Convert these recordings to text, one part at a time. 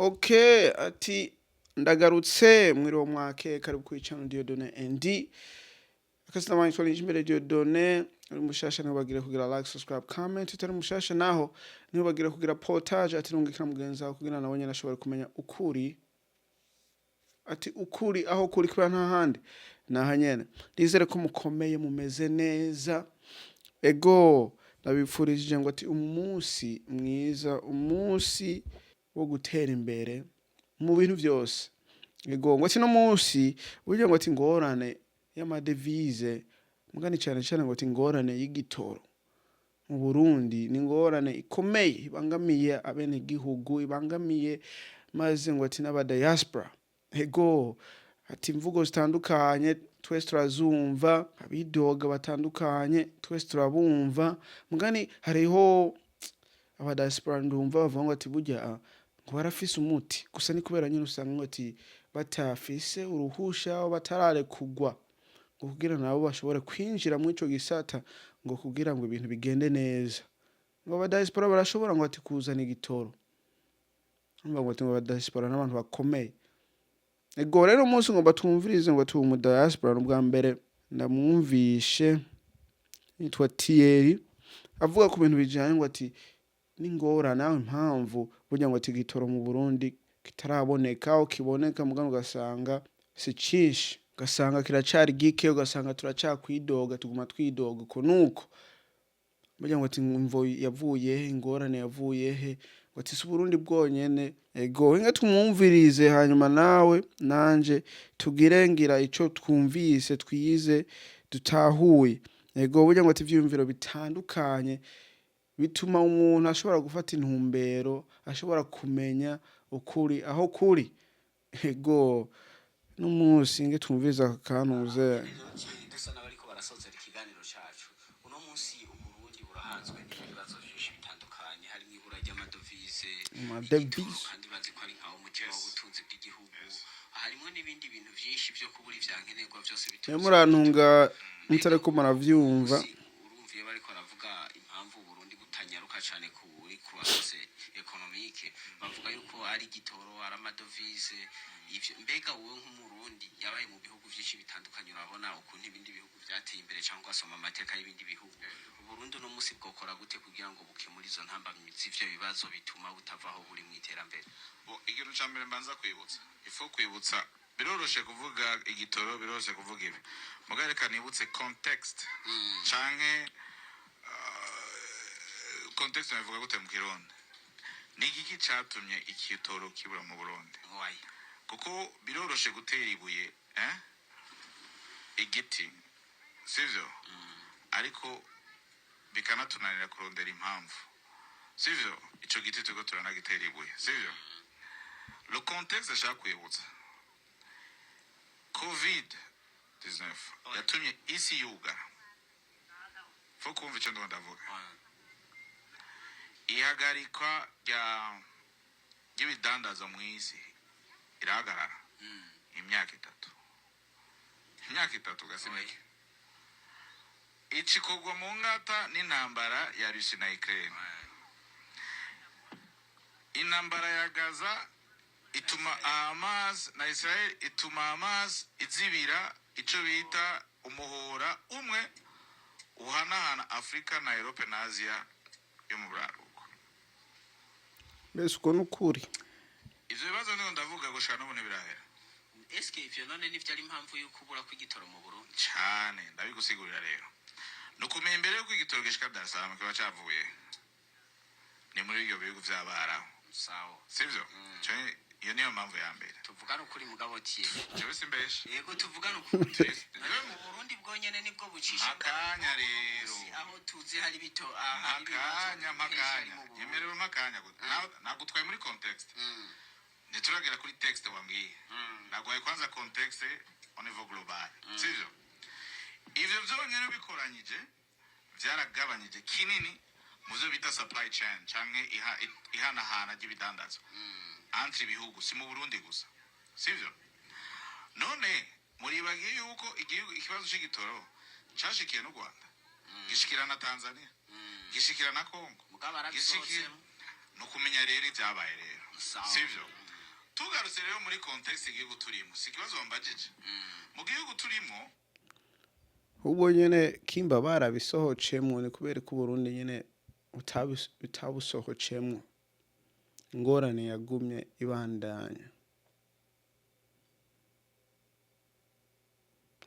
Okay, ati ndagarutse. Mwiriwe, mwake, karibu kuri channel Dieudonné ND. Akazina wanyu twari imbere Dieudonné. Uri mushasha, ntibagire kugira like, subscribe, comment. Utari mushasha naho, ntibagire kugira partage, ati rungikira mugenzi wawe kugira nawe nyene ashobore kumenya ukuri, ati ukuri aho kuri kubera nta handi naha nyene. Nizere ko mukomeye, mumeze neza. Ego, ndabipfurije ngo ati umunsi mwiza, umunsi wo gutera imbere mu bintu byose. Ego, ngo ati no munsi burya ngo ati ingorane y'amadevize mugani, cyane cyane ngo ati ingorane y'igitoro mu Burundi ni ingorane ikomeye ibangamiye abenegihugu, ibangamiye maze ngo ati n'aba diaspora. Ego, ati imvugo zitandukanye twese turazumva, abidoga batandukanye twese turabumva. Mugani hariho aba diaspora ndumva bavuga ngo ati burya ngo barafise umuti gusa, ni kubera nyine usanga ngo ati batafise uruhusha, batararekugwa ngo kugira nabo bashobore kwinjira muri ico gisata, ngo kugira ngo ibintu bigende neza. Ngo aba diaspora barashobora ngo ati kuzana igitoro. Urumva ngo ati ngo aba diaspora n'abantu bakomeye. Ego, rero umunsi ngo batumvirize ngo ati umu diaspora ubwa mbere ndamwumvishe yitwa Thierry, avuga ku bintu bijanye ngo ati n'ingorane, aho impamvu burya ngo ati igitoro mu Burundi kitaraboneka, aho kiboneka mugabo ugasanga si cinshi, ugasanga kiracari gike, ugasanga turacakwidoga, tuguma twidoga uko nuko. Burya ngo ati imvo yavuye he, ingorane yavuye he, ngo ati si Uburundi bwonyene. Ego, inga tumwumvirize, hanyuma nawe nanje tugire ngira ico twumvise, twize, dutahuye. Ego, burya ngo ati ivyiyumviro bitandukanye bituma umuntu ashobora gufata intumbero, ashobora kumenya ukuri aho kuri. Ego, n'umunsi nge twumvirize aka kantuze. Dusa n'abariko barasozera ikiganiro cacu uno munsi. Uburundi burahanzwe n'ibibazo vyinshi bitandukanye, harimwo ibura ry'amadovize, Amadevize. igitoro, kandi bazi ko ari nkawo mutima w'ubutunzi bw'igihugu. Harimwo n'ibindi bintu vyinshi vyo kubura ivyankenerwa vyose Niyo biturutse. Murantunga mutariko muravyumva. Urumva iyo bariko baravuga impamvu Uburundi butanyaruka cane kuri croissance économique, bavuga yuko ari igitoro, ari amadovize. Ivyo mbega wowe nk'Umurundi yabaye mu bihugu vyinshi bitandukanye, urabona ukuntu ibindi bihugu vyateye imbere cyangwa ugasoma amateka y'ibindi bihugu, Uburundi uno musi bwokora gute kugira ngo bukemure izo ntambamyi z'ivyo bibazo bituma butavaho buri mu iterambere? Bo, ikintu ca mbere mbanza kwibutsa, ifo kwibutsa, biroroshe kuvuga igitoro, biroroshe kuvuga ibi, mugabo reka nibutse contexte canke contexte nabivuga gute mu Kirundi? Ni igiki catumye igitoro kibura mu Burundi? Wayi. Kuko biroroshe gutera ibuye igiti, sivyo? Ariko bikanatunanira kurondera impamvu, sivyo? Ico giti turiko turanagitera ibuye, sivyo? Le contexte ashaka kwibutsa, COVID 19 yatumye isi yugara. Fo kumva ico ndiko ndavuga. Ihagarikwa rya ry'ibidandaza mu isi irahagarara imyaka 3, imyaka 3 gasimeke. Ikikorwa mu ngata n'intambara ya Rusi na Ukraine. Intambara ya Gaza ituma Hamas na Israel, ituma Hamas izibira ico bita umuhora umwe uhanahana Afurika na Europe na Asia yo mu buraruko. Mbese uko ni ukuri? Ivyo bibazo niho ndavuga, gushika n'ubu ntibirahera. Eske ivyo none nivyo ari impamvu yo kubura kw'igitoro mu Burundi? Cane, ndabigusigurira. Rero ni ukumenya imbere yuko igitoro gishika Dar es Salaam kiba cavuye ni muri ivyo bihugu vy'Abarabu. Sawa. Sivyo? Iyo niyo mpamvu ya mbere. Tuvugane ukuri mugabo tie. Jewe simbeshe. Yego, tuvugane ukuri. Jewe Mu Burundi bwonyene nibwo bucisha Akanya rero. aho tuzi hari bito, hari ibibazo Akanya. henshi ari Mpakanya. mu Burundi. Nyemerewe mpakanya gusa. Nagutwaye muri contexte, ntituragera kuri texte wambwiye. Naguhaye kwanza contexte au niveau global, sivyo? Ivyo vyonyene bikoranyije vyaragabanyije kinini mu vyo bita supply chain canke ihanahana ry'ibidandazwa entre ibihugu, si mu Burundi gusa, sivyo? None muribagiye yuko igihugu ikibazo c'igitoro cashikiye n'u Rwanda, gishikira na Tanzania, gishikira na Congo. Mugabo arabisohotsemo. Ni ukumenya rero ibyabaye rero. Sawa. Sivyo? Tugarutse rero muri contexte igihugu turimo, si ikibazo wambajije, mu gihugu turimo. Ubwo nyene kimba barabisohocemwo, ni kubera ko Uburundi nyene butabusohocemwo, ingorane yagumye ibandanya.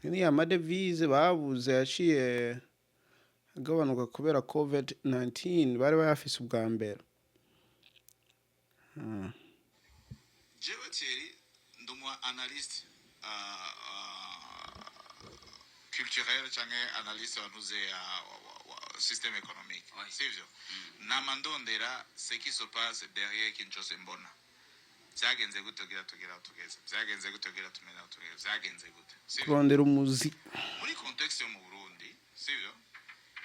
Ni amadevize babuze yaciye agabanuka kubera COVID-19, bari bayafise ubwa mbere. Jewe Thierry, ndi umu analyste culturel canke analyste wanuze wa système économique. Sivyo? Nama ndondera ce qui se passe derrière ikintu cose mbona. Vyagenze gute kugira tugere aho tugeze? Vyagenze gute kugira tumenye aho tugeze? Vyagenze gute? Sivyo? Kurondera umuzi. Muri contexte yo mu Burundi, sivyo,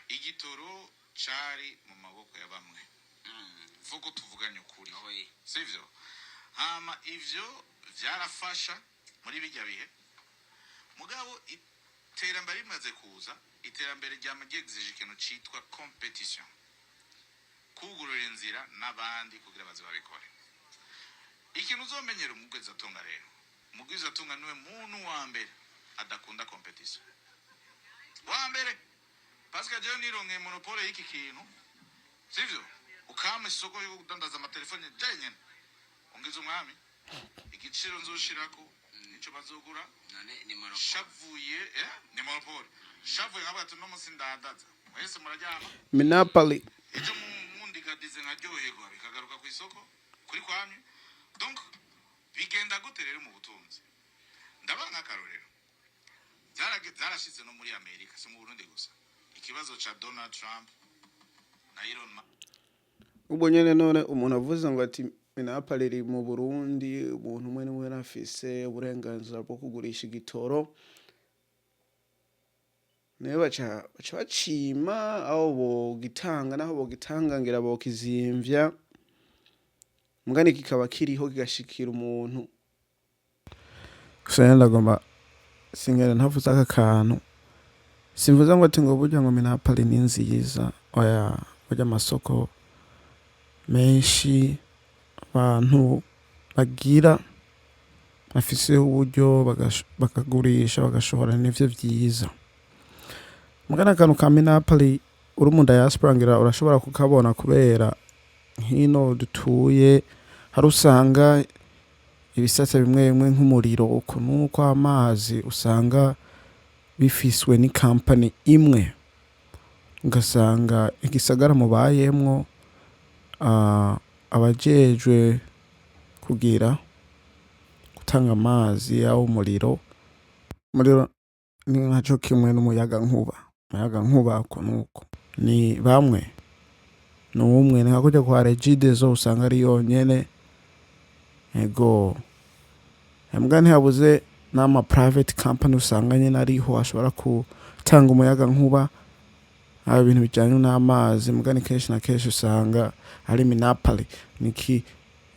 igitoro cari mu maboko ya bamwe, vuga tuvuganye ukuri. Sivyo? Hama ivyo vyarafasha muri bijya bihe, mugabo iterambere rimaze kuza, iterambere ryama ryexige ikintu citwa compétition, kugurura inzira n'abandi kugira baze babikore. Ikintu uzomenyera umugwizatunga rero, umugwizatunga niwe muntu wa mbere adakunda compétition, wa mbere, parce que jewe nironkeye monopole y'iki kintu, sivyo, ukampa isoko yo kudandaza amatelefone jenyene, ungize umwami, igiciro nzoshirako nico bazogura. None ni monopole? Shavuye, ni monopole. Shavuye nkavuga ati: "Uno munsi ndandaza, mwese muraryama." Monopoly. Ejo mundigadize nkaryoherwa, bikagaruka ku isoko kuri kwamye. Donc bigenda gute rero mu butunzi? Ndabaha nk'akarorero. Zarashitse no muri Amerika, si mu Burundi gusa, ikibazo ca Donald Trump na Elon Musk. Ubwo nyene none umuntu avuze ngo ati monopoly iri mu Burundi, umuntu umwe niwe yari afise uburenganzira bwo kugurisha igitoro, niwe baca bacima aho bogitanga, naho bogitanga ngira bokizimvya, mugani kikaba kiriho kigashikira umuntu gusa. Rero ndagomba singera ntavuze aka kantu. Simvuze ngo ati ngo burya ngo monopoly ni nziza, oya. Burya amasoko menshi abantu bagira bafise uburyo bakagurisha, bagashora, nivyo vyiza. Mugana akantu ka monopoly, uri mu diaspora ngira urashobora kukabona, kubera hino dutuye hari usanga ibisata bimwe bimwe nk'umuriro uku nuko amazi usanga bifiswe n'ikampani imwe, ugasanga igisagara mubayemwo, abajejwe kugira gutanga amazi aho umuriro ni nkaco kimwe n'umuyaga nkuba. Umuyaga nkuba uko nuko ni bamwe, ni umwe, ni nka kurya kwa Regideso usanga ari yonyene. Ego, mbwa ntihabuze n'ama private company usanga nyene ariho ashobora gutanga umuyaga nkuba, haba ibintu bijanye n'amazi, mugani kenshi na kenshi usanga ari monopoly. Niki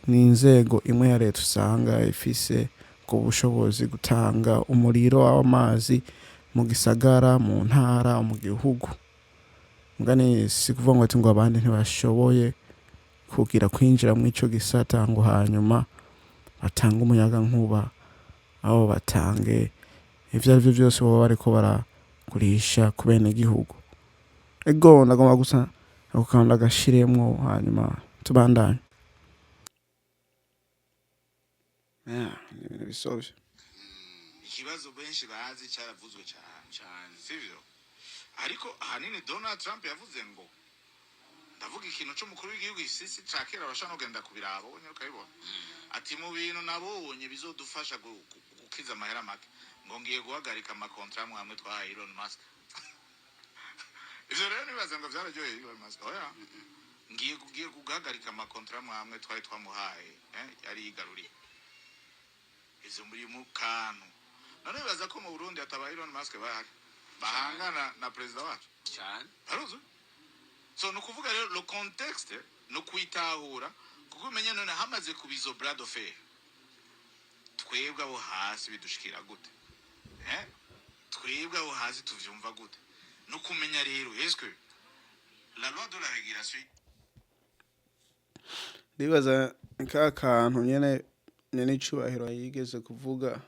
ni inzego imwe ya leta usanga ifise ubwo bushobozi gutanga umuriro w'amazi mu gisagara, mu ntara, mu gihugu. Mugani si kuvuga ngo ati ngo abandi ntibashoboye kugira kwinjira muri ico gisata ngo hanyuma batange umuyaga nkuba, aho batange ivyo arivyo vyose boba bariko baragurisha ku benegihugu. Ego, ndagomba gusa ako kantu ndagashiremwo, hanyuma tubandanye. Yeah, ni ibintu bisovye. Ikibazo benshi bazi cyaravuzwe cyane. Cyane. Sivyo? Ariko ahanini Donald Trump yavuze ngo, ndavuga ikintu c'umukuru w'igihugu isisi ca kera, bashobora no kugenda kubiraba ubonye ukabibona, ati: "Mu bintu nabonye bizodufasha gukiza amahera make," ngo "ngiye guhagarika amakontra amwe amwe twahaye Elon Musk." Ivyo rero nibaza ngo vyararyoheye Elon Musk. Oya, ngiye guhagarika amakontra amwe amwe twari twamuhaye, yari yigaruriye. Ivyo muri mu kantu. None bibaza ko mu Burundi hataba Elon Musk bahari bahangana na perezida wacu? Cyane. Baruzi. So ni ukuvuga rero le contexte no kwitahura, kuko umenye none hamaze kuba izo bras de fer, twebwe abo hasi bidushikira gute, eh? Twebwe abo hasi tuvyumva gute? No kumenya rero, est-ce que la loi de la régulation Ndibaza ka kantu nyene. Nyenicubahiro yigeze kuvuga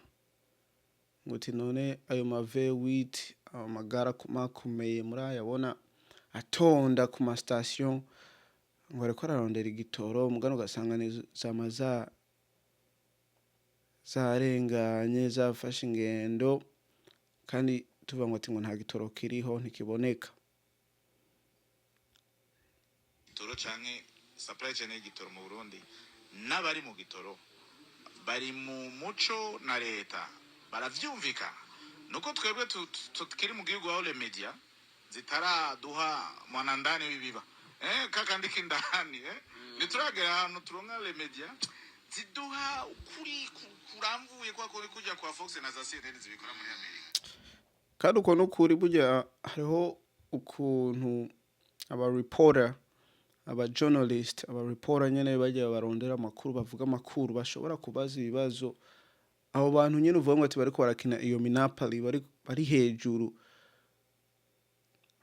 ngo uti: "None ayo ma V8, amagara akomakomeye murayabona atonda ku ma station ngo ariko ararondera igitoro?" Mugano ugasanga ni zama za zarenganye, zafashe ingendo, kandi tuvuga ngo ati ngo nta gitoro kiriho, ntikiboneka. Gitoro canke supply chain y'igitoro mu Burundi, n'abari mu gitoro bari mu muco na leta, baravyumvikana. Nuko twebwe tukiri mu gihugu aho les médias zitaraduha mwanandani w'ibiba kakandi k'indani, ntituragera ahantu turonka les médias ziduha ukuri kuramvuye kwa kuri kujya kwa Fox na za CNN zibikora muri Amerika. Kandi uko nukuri, burya hariho ukuntu aba reporter, aba journalist, aba reporter nyene bajya barondera amakuru, bavuga amakuru, bashobora kubaza ibibazo abo bantu nyene uvuga ngo ati bariko barakina iyo monopoly, bari hejuru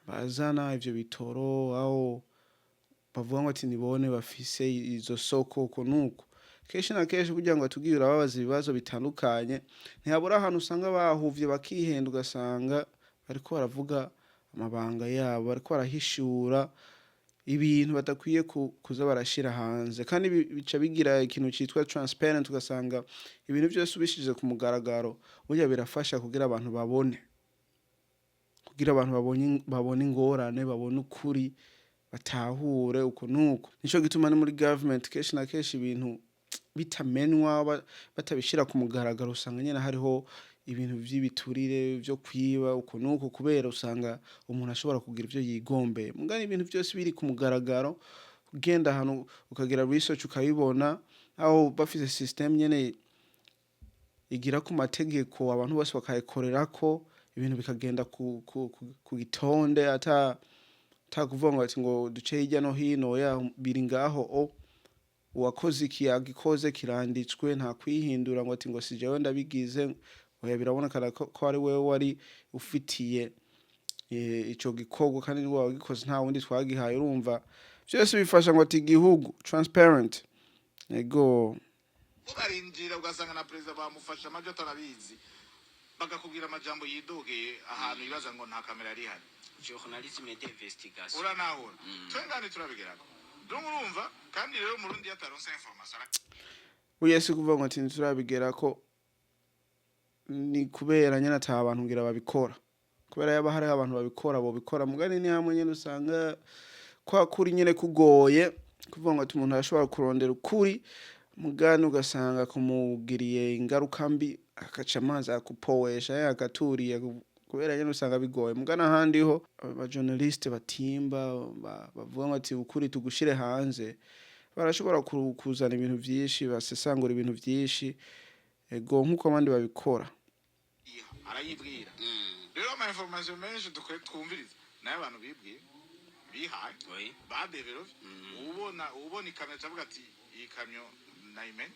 bazana ivyo bitoro, aho bavuga ngo ati nibone bafise izo soko. Uko nuko kenshi na kenshi kugira ngo atubwire, urababaza ibibazo bitandukanye, ntihabura ahantu usanga bahuvye bakihenda, ugasanga bariko baravuga amabanga yabo, bariko barahishura ibintu badakwiye kuza barashira hanze. Kandi bica bigira ikintu citwa transparent, ugasanga ibintu vyose ubishize ku mugaragaro, burya birafasha kugira abantu babone, kugira abantu babone ingorane, babone ukuri, batahure uko nuko. Nico gituma no muri government kenshi na kenshi ibintu bitamenwa, batabishira ku mugaragaro, usanga nyene hariho ibintu vy'ibiturire, vyo kwiba, uko nuko, kubera usanga umuntu ashobora kugira ivyo yigombeye. Mugabo ibintu vyose biri ku mugaragaro, ugenda ahantu ukagira research ukabibona, aho bafise system nyene igira ku mategeko, abantu bose bakayikorerako, ibintu bikagenda ku gitonde, ata kuvuga ngo ati ngo duce hirya no hino. Oya, biri ngaho, o uwakoze iki yagikoze, kiranditswe, nta kwihindura ngo ati ngo si jewe ndabigize. Oya, biraboneka ko ari wewe wari ufitiye ico gikorwa, kandi niwe wagikoze, nta wundi twagihaye. Urumva vyose bifasha ngo ati igihugu transparent, ego. Barinjira ugasanga na perezida bamufashe amajwi atarabizi, bakakubwira amajambo yidogeye ahantu yibaza ngo nta kamera yari ihari. Journalisme d'investigation. Uranahura, twengane turabigerako. Donc urumva, kandi rero Umurundi iyo ataronse information Burya si kuvuga ngo ati ntiturabigera ko, ni kubera nyene ata bantu ngira babikora. Kubera yaba hariho abantu babikora, bobikora. Mugani ni hamwe nyene usanga kwa kuri nyene kugoye kuvuga ngo ati umuntu arashobora kurondera ukuri, mugani ugasanga kumugiriye ingaruka mbi, akaca amazi akupowesha agaturiye, kubera nyene usanga bigoye. Mugani ahandi ho aba journaliste batimba, bavuga ngo ati ukuri tugushire hanze, barashobora kuzana ibintu vyinshi, basesangura ibintu vyinshi, ego, nk'uko abandi babikora. Arayibwira rero ama information menshi dukwiye twumviriza nayo abantu bibwiye, bihaye, badevelovye. Ubona ikamyo acavuga ati iyi kamyo nayimenye,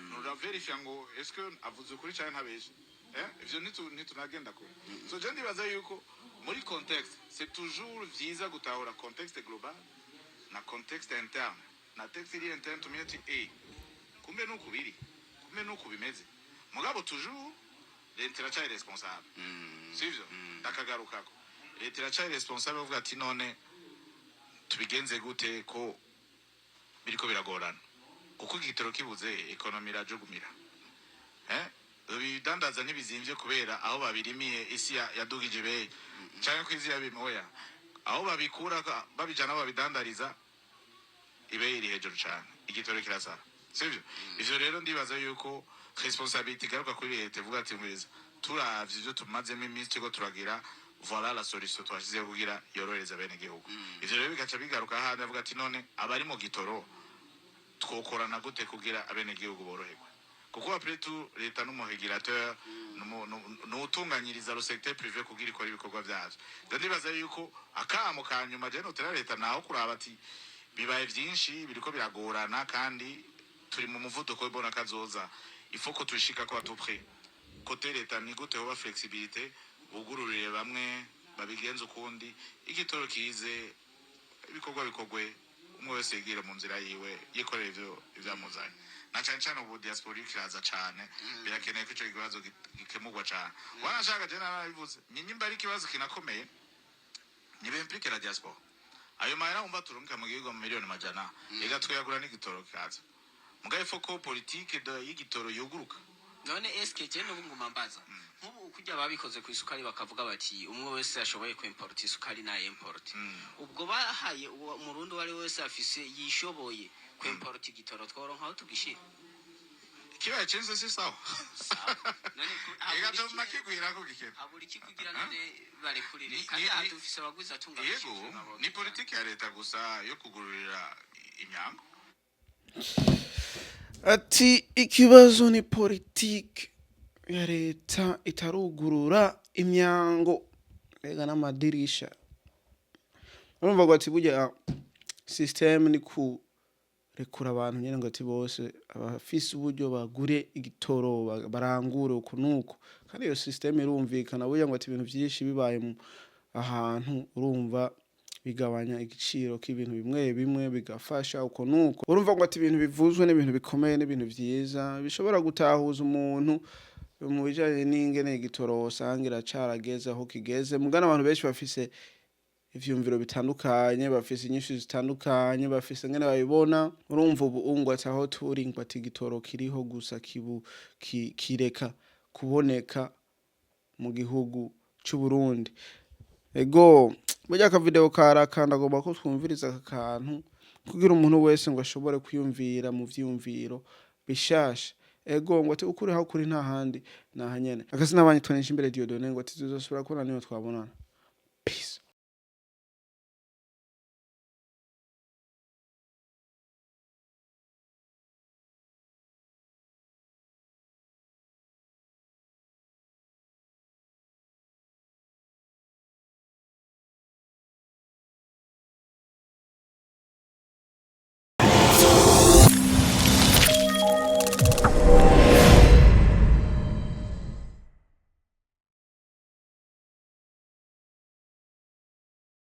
nuraverifya ngo est-ce que avuze ukuri canke ntabeshe. Ivyo ntitunagenda kure. So je ndibaza yuko muri contexte, c'est toujours vyiza gutahura contexte global na contexte interne, na texte iri interne, tumenye ati kumbe nuku biri, kumbe nuku bimeze. Mugabo toujours leta iracari responsable, sivyo? Ndakagarukako, leta iracari responsable, bavuga ati none tubigenze gute ko biriko biragorana? Kuko igitoro kibuze, économie irajugumira. Ibidandaza ntibizimvye kubera aho babirimiye isi yadugije ibeyi canke ko isi yabimoya, aho babikura babijana aho babidandariza ibeyi iri hejuru cane, igitoro kirasara, sivyo? Ivyo rero ndibaza yuko responsabilité igaruka kuri leta, ivuga ati mwiza, turavye ivyo tumazemo iminsi turiko turagira, voilà la solution twashizeho kugira yorohereza bene gihugu. Ivyo rero bigaca bigaruka hahandi avuga ati none abari mu gitoro twokorana gute kugira abenegihugu boroherwe? Kuko après tout leta n'umu régulateur, n'utunganyiriza le secteur privé kugira ikora ibikorwa vyavyo. Rero ndibaza yuko akamo ka nyuma je notera leta naho kuraba ati bibaye vyinshi, biriko biragorana, kandi turi mu muvuduko w'ibona kazoza, il faut ko tushika ko à tout prix. Côté leta ni gute hoba flexibilité, bugururire bamwe, babigenze ukundi, igitoro kize, ibikorwa bikorwe, umwe wese yigire mu nzira yiwe, yikorera ivyo ivyamuzanye. Na cane cane ubu diaspora iriko iraza cane, birakeneye ko ico kibazo gikemurwa cane. Wanashaka je narabivuze, ni nyimba ari ikibazo kinakomeye, niba implique la diaspora. Ayo mahera wumva turungika mu gihugu mu miliyoni majana, ega twayagura n'igitoro kikaza. Mugabo il faut ko politique y'igitoro yuguruka. None eske je n'ubu nguma mbaza, nk'ubu kurya babikoze ku isukari, bakavuga bati umwe wese ashoboye ku importa isukari na importe, ubwo bahaye uwo Umurundi uwo ari we wese afise yishoboye ku importa igitoro, tworonka aho tugishira? Kibaye cinze si sawa. Sawa. None Ega habura tuma iki? kigwira ko gikena. Habura iki kugira none barekurire? Kandi aha dufise abagwiza atunga. Yego, ni politike ya leta gusa yo kugururira imyango. Ati ikibazo ni politike ya leta itarugurura imyango ega n'amadirisha. Urumva ngo ati burya system ni kurekura abantu nyene, ngo ati bose abafise uburyo bagure igitoro, barangure uku nuku. Kandi iyo system irumvikana. Burya ngo ati ibintu vyinshi bibaye mu ahantu, urumva bigabanya igiciro k'ibintu bimwe bimwe, bigafasha uko nuko. Urumva ngo ati ibintu bivuzwe n'ibintu bikomeye, n'ibintu vyiza bishobora gutahuza umuntu mu bijanye n'ingene igitoro wosanga iracarageze aho kigeze. Mugana abantu benshi bafise ivyumviro bitandukanye, bafise inyishu zitandukanye, bafise ingene babibona. Urumva ubu ngo ati aho turi, ngo ati igitoro kiriho gusa kibu kireka kuboneka mu gihugu c'u Burundi. Ego, burya akavideo karakanda, agomba ko twumviriza aka kantu kugira umuntu wese ngo ashobore kwiyumvira mu vyiyumviro bishasha. Ego, ngo ati ukuri aho kuri nta handi, naha nyene. Akasi nabanye twanisha imbere Dieudonné, ngo ati tuzosubira kubona niyo twabonana. Peace.